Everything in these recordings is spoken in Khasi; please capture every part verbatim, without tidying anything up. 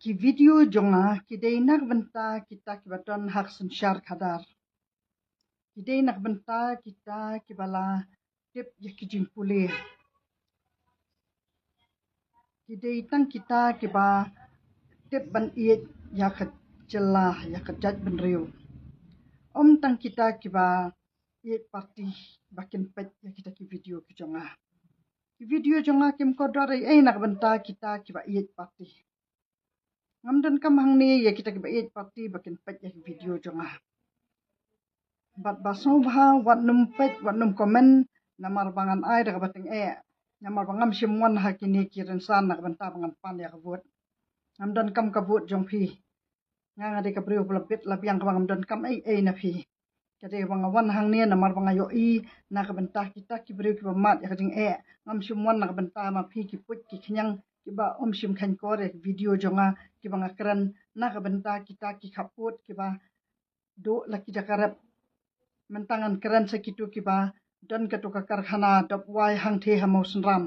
Ki video jong nga ki dei na ka bynta kita kiba don ha ka synshar khadar. Ki dei na ka bynta kita kiba la tip ïa ki jingpule. Ki dei tang kita kiba tip ban ïeit ïa ka jylla, ïa ka jaitbynriew. Ym tang kita kiba ïeit party ba kin peit ïa kita ki video ki jong nga. Ki video jong nga kim kordor ei ei na ka bynta kita kiba ïeit party. Ngam donkam hangne ïa kita kiba ïeit party ba kin peit ïa ki video jong nga. Bad ba sngewbha wat nym peit, wat nym comment, namar ba ngan ai da kaba tyngeh. Namar ba ngam shym wan ha kine ki rynsan na ka bynta ba ngan pan ïa ka vote. Ngam donkam ka vote jong phi. Nga nga dei ka briew ba la bit la biang kaba ngam donkam ei ei na phi. Ka dei ba nga wan hangne namar ba nga ïohi na ka bynta kita ki briew kiba mad ïa ka jingeh. Ngam shym wan na ka bynta ma phi ki puit ki khñiang kiba ym shym kheiñ kor ïa ki video jong nga kiba nga kren na ka bynta kita ki khappud kiba duh la ki jaka rep. Mynta ngan kren sa kito kiba don kato ka karkhana dop wai hangtei ha Mawsynram.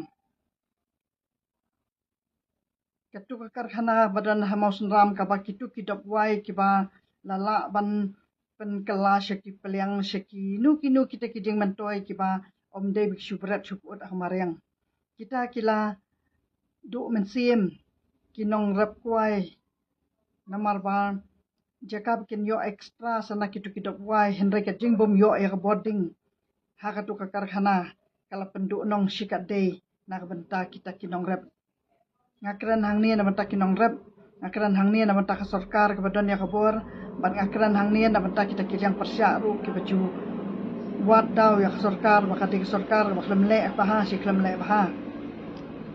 Kato ka karkhana ba don ha Mawsynram kaba kito ki dop wai kiba la lah ban pynkylla sha ki pliang sha kino kino kita ki jingmyntoi kiba ym dei ba ki shu bret shu pyut ha mariang. Kita ki la duh mynsiem ki nongrep kwai namar ba jaka ba kin ïoh extra sa na kito ki dop wai hynrei ka jingbym ïoh ïa ka bording ha kato ka karkhana ka la pynduh nong shikatdei na ka bynta kita ki nongrep. Nga kren hangne na bynta ki nongrep, nga kren hangne na bynta ka sorkar kaba don ïa ka bor, bad nga kren hangne na bynta kita ki liang pyrshah ruh kiba ju wad daw ïa ka sorkar ba ka dei ka sorkar kaba khlem leh bha shi khlem leh bha.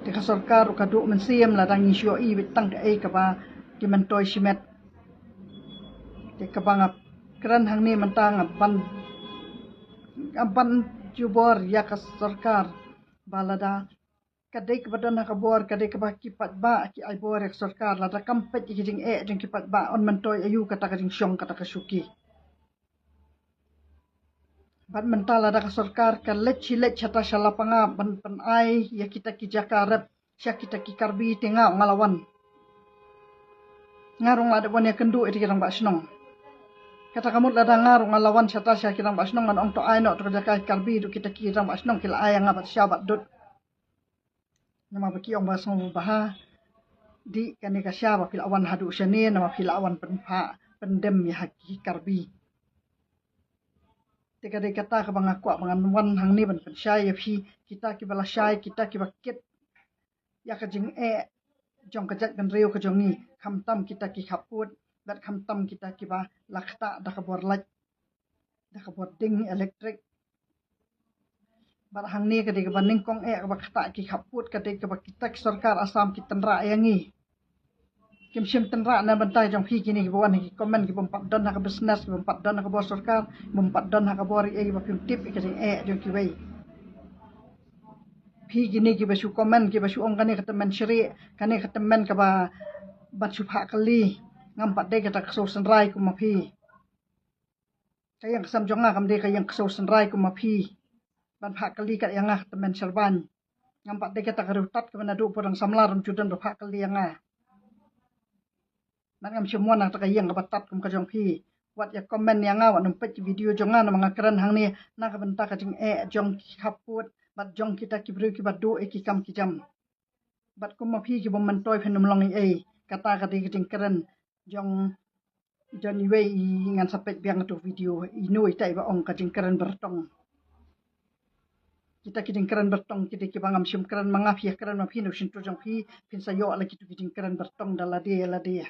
Te ka sorkar ruh ka duh mynsiem lada ngi shu ïohi beit tang kaei kaba ki myntoi shimet. Te kaba nga kren hangne mynta nga ban, nga ban jubor ïa ka sorkar ba lada ka dei kaba don ha ka bor, ka dei kaba ki paidbah ki ai bor ïa ka sorkar, lada kam peit ïa ki jingeh jong ki paidbah, yn myntoi aïu kata ka jingshong, kata ka shuki. Bad mynta lada ka sorkar ka leit shi leit shata sha Lapangap ban pynai ïa kita ki jaka rep sha kita ki Karbi, te nga ruh nga la wan. Nga ruh nga la dep wan ïakynduh ïa ki rangbah shnong. Kata ka mut lada nga ruh nga la wan shata sha ki rangbah shnong, ngan ong to ai noh to ka jaka ki Karbi, to kita ki rangbah shnong ki la ai ïa nga bad sha bad dud. Namar ba ki ong ba sngewbha dih kane ka sha ba phi la wan haduh shane, namar phi la wan pynphah pyndem ïa ha ki Karbi. Te ka dei kata kaba nga kwah ba ngan wan hangne ban pynshai ïa phi, kita kiba la shai, kita kiba kit ïa ka jingeh jong ka jaitbynriew ka jong ngi, khamtam kita ki khappud bad khamtam kita kiba la ktah da ka bor lait, da ka bor ding elektrik. Bad hangne ka dei kaba nyngkong eh kaba ktah ki khappud, ka dei kaba kita ki sorkar Assam ki tynrah ïa ngi. Kim shym tynrah na bynta jong phi kine kiba wan ha ki comment, kibym pat don ha ka business, kibym pat don ha ka bor sorkar, kibym pat don ha ka bor ei ei, ba phim tip ïa ka jingeh jong kiwei. Phi kine kiba shu comment, kiba shu ong kane ka tymmen shrieh, kane ka tymmen kaba ban shu phah kylli. Ngam pat dei kata ka sngewsynrai kum ma phi. Ka ïing ka sem jong nga kam dei ka ïing ka sngewsynrai kum ma phi ban phah kylli kat ïa nga ka tymmen sherbain. Ngam pat dei kata ka riewtat kaba naduh pyrshang samla ruh ym ju don ba phah kylli ïa nga. Bad ngam shym wan na kata ka ïing kaba tad kum ka jong phi. Wat ïa comment ïa nga, wat nym peit ki video jong nga, namar nga kren hangne na ka bynta ka jingeh jong ki khappud bad jong kita ki briew kiba duh ïa ki kam ki jam. Bad kum ma phi kibym myntoi phin ym long ei ei. Kata ka dei ka jingkren jong i don iwei i, ngan sa peit biang tu video, ino ita iba ong ka jingkren bertong. Kita ki jingkren bertong ki dei kiba ngam shym kren ma nga, phi ïa kren ma phi na u shyntur jong phi, phin sa ïoh la kitu ki jingkren bertong da lade lade.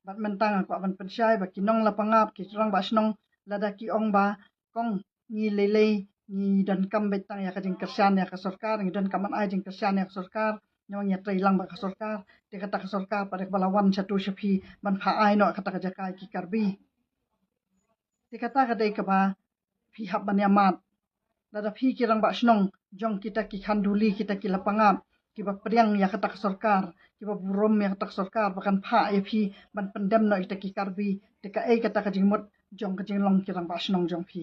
Bad mynta nga kwah ban pynshai ba ki nong Lapangap, ki rangbah shnong, lada ki ong ba kong ngi lei lei ngi donkam beit tang ïa ka jingkyrshan ïa ka sorkar, ngi donkam ban ai jingkyrshan ïa ka sorkar, ngi wan ïatrei lang bad ka sorkar, te kata ka sorkar pat dei kaba la wan shatu sha phi ban phah ai noh kata ka jaka ïa ki Karbi. Te kata ka dei kaba phi hap ban ïa mad. Lada phi ki rangbah shnong jong kita ki Khanduli, kita ki Lapangap, kiba pdiang ïa kata ka sorkar, kiba burom ïa kata ka sorkar ba kan phah ïa phi ban pyndem noh ïa kita ki Karbi, te kaei kata ka jingmut jong ka jinglong ki rangbah shnong jong phi?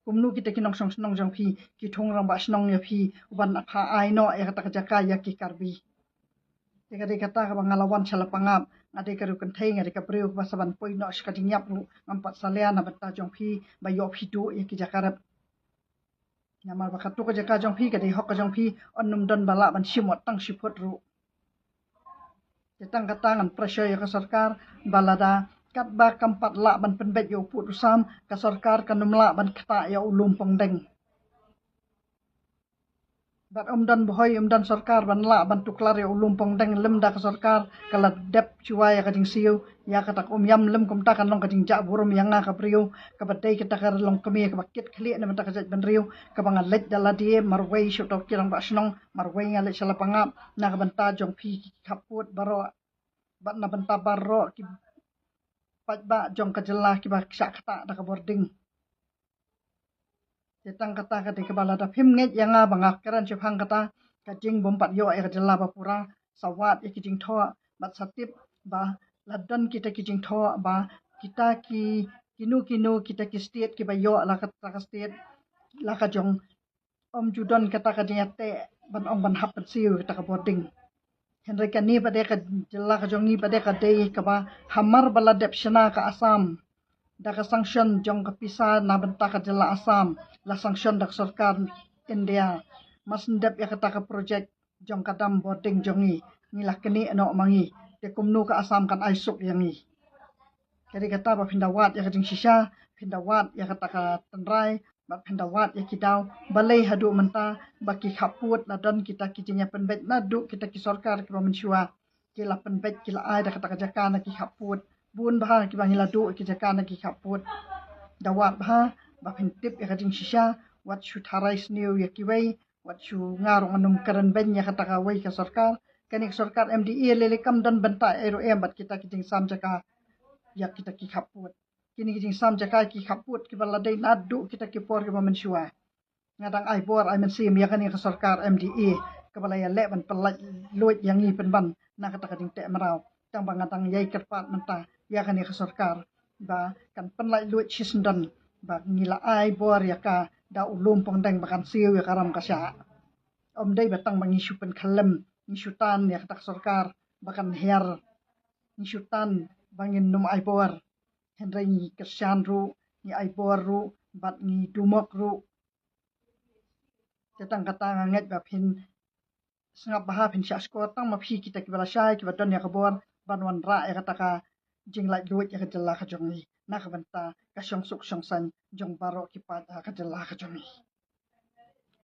Kumno kita ki nongshong shnong jong phi ki thung rangbah shnong ïa phi u ban phah ai noh ïa kata ka jaka ïa ki Karbi? Te ka dei kata kaba nga la wan sha Lapangap Nga dei ka riew kynthei, nga dei ka briew ba sa ban poi noh sha ka jingïap ruh, ngam pat salia na bynta jong phi ba ïoh phi duh ïa ki jaka rep. Namar ba katto ka jaka jong phi ka dei hok ka jong phi, un nym don ba lah ban shim wat tang shi phut ruh. Te tang kata ngan pressure ïa ka sorkar ba lada katba kam pat lah ban pynbeit ïa u pud u sam, ka sorkar kan ym lah ban ktah ïa u lum pongdeng. Bad ym don bhoi, ym don sorkar ban lah ban tuklar ïa u lum pongdeng lymda ka sorkar ka la dep shuwa ïa ka jingsiew. Ïa kata ka um ïam lem kumta kan long ka jingjah burom ïa nga ka briew kaba dei kata ka long kmie kaba kit khlieh na bynta ka jaitbynriew, kaba nga leit da lade marwei sha uto u kiang ba shnong, marwei nga leit sha Lapangap na ka bynta jong phi ki khappud baroh bad na bynta baroh ki paidbah jong ka jylla kiba shah ktah da ka bording. Te tang kata ka dei kaba lada phim ngeit ïa nga ba nga kren shaphang kata ka jingbym pat ïoh ïa ka jylla ba pura, sa wad ïa ki jingthoh bad sa tip ba la don kita ki jingthoh ba kita ki kino kino kita ki state kiba ïoh la kata ka state la ka jong, ym ju don kata ka jingïateh ban ong ban hap pynsiew kata ka bording. Hynrei kane pat dei ka jylla ka jong ngi pat dei ka dei kaba hamar ba la dep shna ka Assam da ka sanction jong ka pisa na bynta ka jylla Assam, la sanction da ka sorkar India. Mar syn dep ïa kata ka project jong ka dam bording jong ngi, ngi la knieh noh ma ngi. Te kumno ka Assam kan ai suk ïa ngi? Ka dei kata ba phin da wad ïa ka jingshisha, phin da wad ïa kata ka tynrai bad phin da wad ïa ki daw. Balei haduh mynta ba ki khappud la don kita ki jingïapynbeit naduh kita ki sorkar kiba mynshuwa, ki la pynbeit, ki la ai da kata ka jaka na ki khappud. Bun bha kiba ngi la duh ki jaka na ki khappud. Da wad bha ba phin tip ïa ka jingshisha, wat shu tharai sniew ïa kiwei, wat shu, nga ruh ngam kren beiñ ïa kata kawei ka sorkar. Kane ka sorkar M D A lei lei kam don bynta ei ruh em bad kita ki jingsam jaka ïa kita ki khappud. Kine ki jingsam jaka ki khappud kiba la dei naduh kita ki por kiba mynshuwa. Nga dang ai bor ai mynsiem ïa kane ka sorkar M D A kaba la ïaleh ban pynlait luid ïa ngi pynban na kata ka jingteh mraw. Tang ba nga dang ïai kyrpad mynta ïa kane ka sorkar ba kan pynlait luid shisyndon ba ngi la ai bor ïa ka da u lum pongdeng ba kan siew ïa ka ram ka shah. Ym dei ba tang ba ngi shu pynkhyllem, ngi shu tan ïa kata ka sorkar ba kan hiar, ngi shu tan ba ngin nym ai bor. Hynrei ngi kyrshan ruh, ngi ai bor ruh bad ngi dumok ruh. Te tang kata nga ngeit ba phin sngap bha, phin shah shkor tang ma phi kita kiba lashai kiba don ïa ka bor ban wanrah ïa kata ka jinglait luid ïa ka jylla ka jong ngi na ka bynta ka shongsuk shongsaiñ jong baroh ki paid ha ka jylla ka jong ngi.